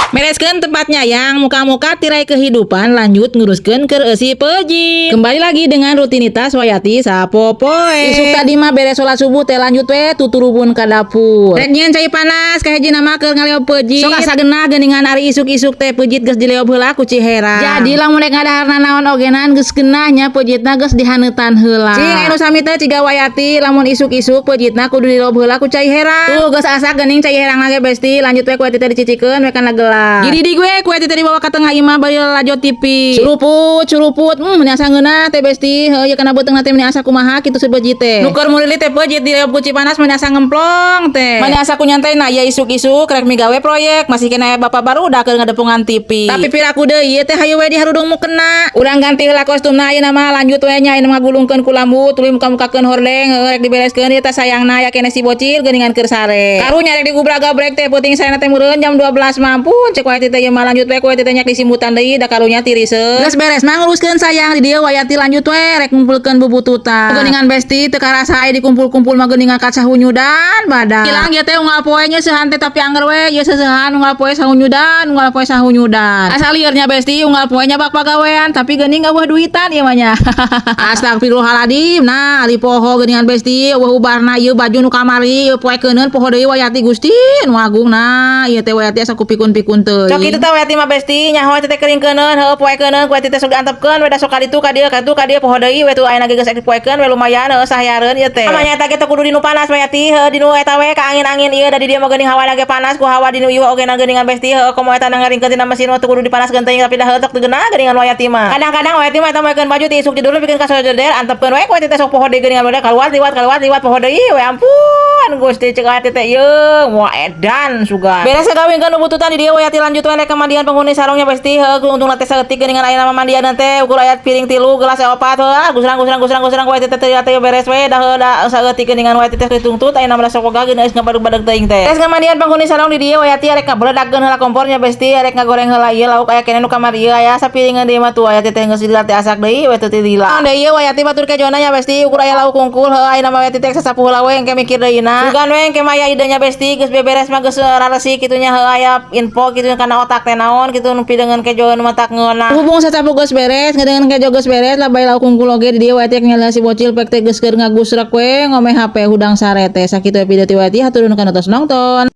Bereskeun tempatnya yang muka-muka tirai kehidupan, lanjut nguruskeun keur eusi peujit. Kembali lagi dengan rutinitas Wayati sapopoe. Isuk tadi mah beres sholat subuh teh lanjut we tuturubun ka dapur. Rek nyieun cai panas kahiji nama keur ngaleob peujit. Sok asa genah geuningan ari isuk-isuk teh peujit geus dileob heula ku Cihera. Jadi lamun rek ngadaharna naon ogenan geus genah nya, peujitna geus dihaneutan heula. Cing anu sami teh ciga Wayati, lamun isuk-isuk peujitna kudu dileob heula ku cai herang. Tuh, geus asak geuning cai herang ge, Besti, lanjut we ku teh dicicikeun we kana gelas. Gini di gue kue teh dibawa ke tengah imah bari lalajo TV. Curuput, curuput, meni asa ngeunah teh, Besti. Heuh, ieu kana beuteung teh meni asa kumaha kitu sebeji teh. Nu keur murilit teh peujit dileob ku panas meni asa ngemplong teh. Meni asa ku nyantai na ieu isuk-isuk rek migawe proyek masih kena bapak baru udah keur ngadepungan TV. Tapi piraku deui ieu teh hayu we diharudung mukena. Urang ganti heula kostumna, ayeuna mah lanjut we nya, ayeuna ngagulungkeun kulambu tuluy muka-mukakeun hordeng, heuh, rek dibereskeun ieu teh sayangna ya keneh si bocil geuningan keur sare. Karunya rek digubrak-gabrek teh peuting sarena teh meureun jam 12 mampu cek wae teh ieu mah. Lanjut we ku teh nyak disimbutan deui da karunya tiriseun. Geus beres mah nguruskeun sayang di dieu, Wayati lanjut we rek ngumpulkeun bubututan. Geuningan, Besti, teu karasa aya dikumpul-kumpul mah geuningan kaca hunyudan badan. Hilang ieu teh unggal poe nya seuhan teh, tapi angger we ieu seusehan unggal poe sahunyudan, unggal poe sahunyudan. Asa lieur nya, Besti, unggal poe nya bak pagawean tapi geuning euweuh duitan ieu mah nya. Astagfirullahaladzim. Nah, ari poho geuningan, Besti, euweuh ubarna ieu baju nu kamari ieu poe keuneun poho deui Wayati. Gusti nu agung, nah ieu teh Wayati asa ku pikun-pikun teuing. Sok kitu teh Wayati mah, Besti, nyaho teh kering keuneun, heuh, poe keuneun ku teh sok diantepkeun we da sok kaditu ka dieu ka dieu poho deui we tuh. Ayeuna ge geus poekeun we, lumayan heuh, sahiareun ieu teh. Amanya eta ge teu kudu dinu panas Wayati, heuh, dinu eta we ka angin-angin ieu da di dieu mah geuning hawana ge panas ku hawa dinu ieu oge geuningan, Besti. Heuh, komo eta ngaringkeun tina mesin mah teu kudu dipanaskeun teuing, tapi dah heuh teu geunah geuningan Wayati mah. Kadang-kadang Wayati mah eta moekeun baju ti isuk tidur bikin ka sojeder antepkeun we ku teh sok poho deui geuningan, we kaluar liwat, kaluar liwat, poho deui we. Ampun Gusti, cek Wayati teh ieu moal edan sugan. Beres gawingkeun bututan di dieu, Wayati lanjut we rek mandian penghuni sarongnya, Besti. Heuh, untung teh saeutik geuningan ayeuna mah mandian teh ukur aya piring tilu gelas opat. Heuh, gusrang gusrang gusrang gusrang Wayati teh teu beres we dah, heuh, da saeutik geuningan Wayati teh tungtut ayeuna mah sok ogah geus ngabadeg-badeg teuing teh. Beres ngamandian penghuni sarong di dieu, Wayati rek ngabledagkeun heula kompornya, Besti, rek ngagoreng heula ieu lauk aya keneh nu kamari ieu aya sapiringan deui mah tuh. Wayati teh geus dilatih asak deui we teu tilila. Deui ieu Wayati batur kejona nya, Besti, ukur aya lauk kungkul. Heuh, ayeuna mah Wayati teh sasapu heula we engke mikir deui na. Sugan we engke mah aya idenya, Besti, geus beberes mah geus raresik kitu nya. Heuh, aya info kitu kana otak teh naon kitu nu pidengeun kejo nu matak ngeunah. Hubung sasapu geus beres, ngedengeun kejo geus beres, labai lauk kungkul oge di dieu, Wayati nyala si bocil pek teh geus keur ngagusrek we ngome HP hudang sare teh. Sakitu video ti Wayati, hatur nuhun kana tos nongton.